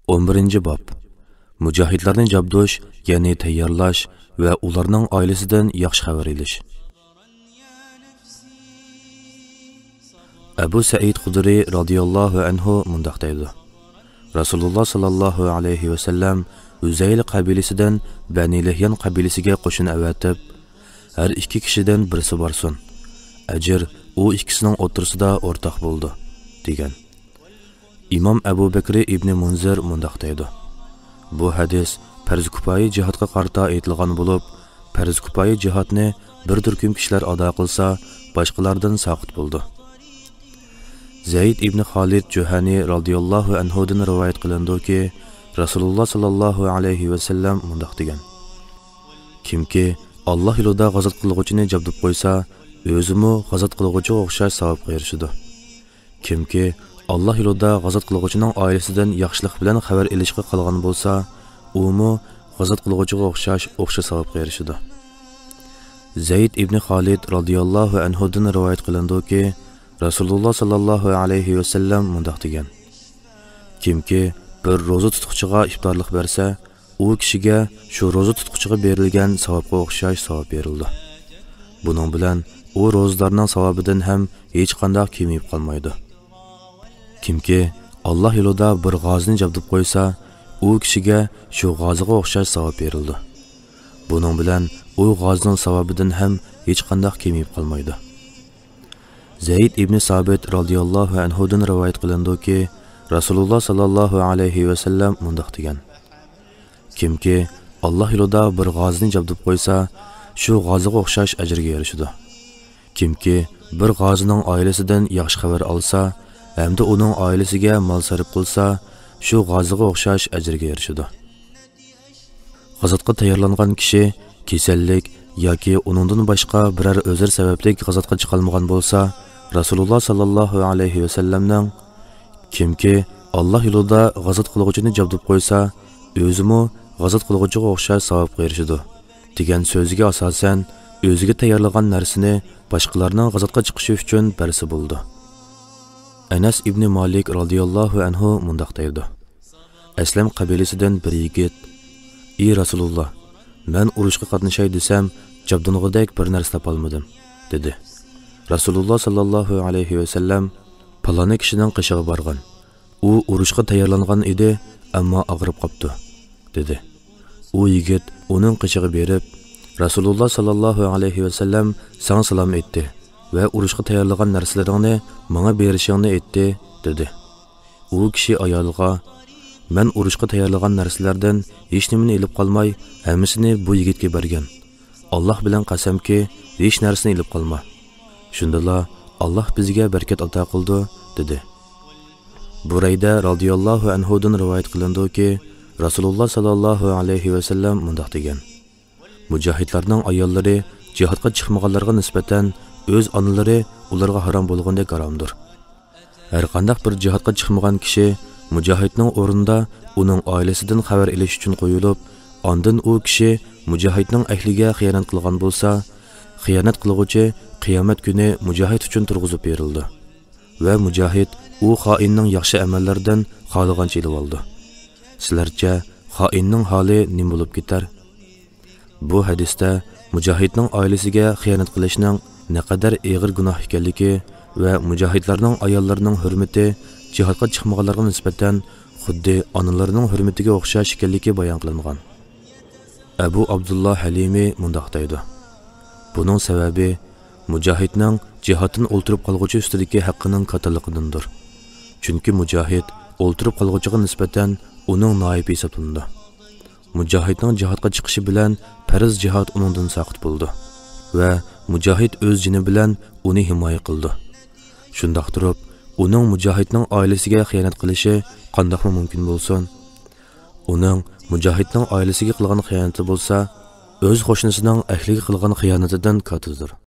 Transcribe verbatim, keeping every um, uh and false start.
ئون بىرىنچى باب. مۇجاھىدلارنى جابدۇش، يەنى تەييارلاش ۋە ئۇلارنىڭ ئائىلىسىدىن ياخشى خەۋەر ئېلىش. ئەبۇ سەئىد خۇدرى رازىياللاھۇ ئەنھۇ مۇنداق دەيدۇ: رەسۇلۇللا ساللاللاھۇ ئەلەيھى ۋەسەللەم ھۈزەيل قەبىلىسىدىن بەنى لىھيان قەبىلىسىگە قوشۇن ئەۋەتىپ، ھەر ئىككى كىشىدىن بىرسى بارسۇن، ئەجىر ئۇ ئىككىسىنىڭ ئوتتۇرىسىدا ئورتاق بولىدۇ، دېگەن. ئىمام ئەبۇ بەكرى ئىبنى مۇنزىر مۇنداق دەيدۇ: بۇ ھەدىس پەرز كۇپايە جىھادقا قارىتا ئېيتىلغان بولۇپ، پەرز كۇپايە جىھادنى بىر تۈركۈم كىشىلەر ئادا قىلسا، باشقىلاردىن ساقىت بولىدۇ. زەيد ئىبنى خالىد جۇھەنى رازىياللاھۇ ئەنھۇدىن رىۋايەت قىلىنىدۇكى، رەسۇلۇللا ساللاللاھۇ ئەلەيھى ۋەسەللەم مۇنداق دېگەن: كىمكى ئاللا يولىدا غازات قىلغۇچىنى جابدۇپ قويسا، ئۆزىمۇ غازات قىلغۇچىغا ئوخشاش ساۋابقا ئېرىشىدۇ. كىمكى ئاللا يولىدا غازات قىلغۇچىنىڭ ئائىلىسىدىن ياخشىلىق بىلەن خەۋەر ئېلىشقا قالغان بولسا، ئۇمۇ غازات قىلغۇچىغا ئوخشاش، ئوخشاش ساۋابقا ئېرىشىدۇ. زەيد ئىبنى خالىد رازىياللاھۇ ئەنھۇدىن رىۋايەت قىلىنىدۇكى، رەسۇلۇللا ساللاللاھۇ ئەلەيھى ۋەسەللەم مۇنداق دېگەن: كىمكى بىر روزا تۇتقۇچىغا ئىپتارلىق بەرسە، ئۇ كىشىگە شۇ روزا تۇتقۇچىغا بېرىلگەن ساۋابقا ئوخشاش ساۋاب بېرىلىدۇ. بۇنىڭ بىلەن ئۇ روزىدارنىڭ ساۋابىدىن ھەم ھېچقانداق كېمىيىپ قالمايدۇ. كىمكى ئاللا يولىدا بىر غازىنى جابدۇپ قويسا، ئۇ كىشىگە شۇ غازىغا ئوخشاش ساۋاب بېرىلىدۇ. بۇنىڭ بىلەن ئۇ غازىنىڭ ساۋابىدىن ھەم ھېچقانداق كېمىيىپ قالمايدۇ. زەيد ئىبنى سابىت رازىياللاھۇ ئەنھۇدىن رىۋايەت قىلىنىدۇكى، رەسۇلۇللا ساللاللاھۇ ئەلەيھى ۋەسەللەم مۇنداق دېگەن: كىمكى ئاللا يولىدا بىر غازىنى جابدۇپ قويسا، شۇ غازىغا ئوخشاش ئەجىرگە ئېرىشىدۇ. كىمكى بىر غازىنىڭ ئائىلىسىدىن ياخشى خەۋەر ئالسا ھەمدە ئۇنىڭ ئائىلىسىگە مال سەرپ قىلسا، شۇ غازىغا ئوخشاش ئەجىرگە ئېرىشىدۇ. غازاتقا تەييارلانغان كىشى كېسەللىك ياكى ئۇنىڭدىن باشقا بىرەر ئۆزرى سەۋەبلىك غازاتقا چىقالمىغان بولسا، رەسۇلۇللا ساللاللاھۇ ئەلەيھى ۋەسەللەمنىڭ، كىمكى ئاللا يولىدا غازات قىلغۇچىنى جابدۇپ قويسا، ئۆزىمۇ غازات قىلغۇچىغا ئوخشاش ساۋابقا ئېرىشىدۇ، دېگەن سۆزىگە ئاساسەن، ئۆزىگە تەييارلىغان نەرسىنى باشقىلارنىڭ غازاتقا چىقىشى ئۈچۈن بەرسە بولىدۇ. ئەنەس ئىبنى مالىك رازىياللاھۇ ئەنھۇ مۇنداق دەيدۇ: ئەسلەم قەبىلىسىدىن بىر يىگىت، ئى رەسۇلۇللا، مەن ئۇرۇشقا قاتنىشاي دېسەم، جابدۇنغۇدەك بىر نەرسە تاپالمىدىم، دېدى. رەسۇلۇللا ساللاللاھۇ ئەلەيھى ۋەسەللەم، پالانى كىشىنىڭ قېشىغا بارغىن. ئۇ ئۇرۇشقا تەييارلانغان ئىدى، ئەمما ئاغرىپ قاپتۇ، دېدى. ئۇ يىگىت ئۇنىڭ قېشىغا بېرىپ، رەسۇلۇللا ساللاللاھۇ ئەلەيھى ۋەسەللەم ساڭا سالام ئېيتتى ۋە ئۇرۇشقا تەييارلىغان نەرسىلىرىڭنى ماڭا بېرىشىڭنى ئېيتتى، دېدى. ئۇ كىشى ئايالىغا، مەن ئۇرۇشقا تەييارلىغان نەرسىلەردىن ھېچنېمىنى ئېلىپ قالماي، ھەممىسىنى بۇ يىگىتكە بەرگەن. ئاللا بىلەن قەسەمكى، ھېچ نەرسىنى ئېلىپ قالما. شۇندىلا ئاللا بىزگە بەرىكەت ئاتا قىلىدۇ، دېدى. بۇرەيدە رازىياللاھۇ ئەنھۇدىن رىۋايەت قىلىنىدۇكى، رەسۇلۇللا ساللاللاھۇ ئەلەيھى ۋەسەللەم مۇنداق دېگەن: مۇجاھىدلارنىڭ ئاياللىرى جىھادقا چىقمىغانلارغا نىسبەتەن ئۆز ئانىلىرى ئۇلارغا ھارام بولغاندەك ھارامدۇر. ھەرقانداق بىر جىھادقا چىقمىغان كىشى مۇجاھىدنىڭ ئورنىدا ئۇنىڭ ئائىلىسىدىن خەۋەر ئېلىش ئۈچۈن قويۇلۇپ، ئاندىن ئۇ كىشى مۇجاھىدنىڭ ئەھلىگە خىيانەت قىلغان بولسا، خىيانەت قىلغۇچى قىيامەت كۈنى مۇجاھىد ئۈچۈن تۇرغۇزۇپ بېرىلىدۇ. ۋە مۇجاھىد ئۇ خائىننىڭ ياخشى ئەمەللىرىدىن خالىغانچە ئېلىۋالىدۇ. سىلەرچە خائىننىڭ ھالى نېمە بولۇپ كېتەر؟ بۇ ھەدىستە مۇجاھىدنىڭ ئائىلىسىگە خىيانەت قىلىشنىڭ نەقەدەر ئېغىر گۇناھ ئىكەنلىكى ۋە مۇجاھىدلارنىڭ ئاياللىرىنىڭ ھۆرمىتى جىھادقا چىقمىغانلارغا نىسبەتەن خۇددى ئانىلىرىنىڭ ھۆرمىتىگە ئوخشاش ئىكەنلىكى بايان قىلىنغان. ئەبۇ ئابدۇللا ھەلىمى مۇنداق دەيدۇ: بۇنىڭ سەۋەبى مۇجاھىدنىڭ جىھادتىن ئولتۇرۇپ قالغۇچى ئۈستىدىكى ھەققىنىڭ كاتتىلىقىدىندۇر. چۈنكى مۇجاھىد ئولتۇرۇپ قالغۇچىغا نىسبەتەن ئۇنىڭ نائىبى ھېسابلىنىدۇ. مۇجاھىدنىڭ جىھادقا چىقىشى بىلەن پەرز جىھاد ئۇنىڭدىن ساقىت بولىدۇ ۋە مۇجاھىد ئۆز جېنى بىلەن ئۇنى ھىمايە قىلىدۇ. شۇنداق تۇرۇپ، ئۇنىڭ مۇجاھىدنىڭ ئائىلىسىگە خىيانەت قىلىشى قانداقمۇ مۇمكىن بولسۇن؟ ئۇنىڭ مۇجاھىدنىڭ ئائىلىسىگە قىلغان خىيانىتى بولسا، ئۆز قوشنىسىنىڭ ئەھلىگە قىلغان خىيانىتىدىن كاتتىدۇر.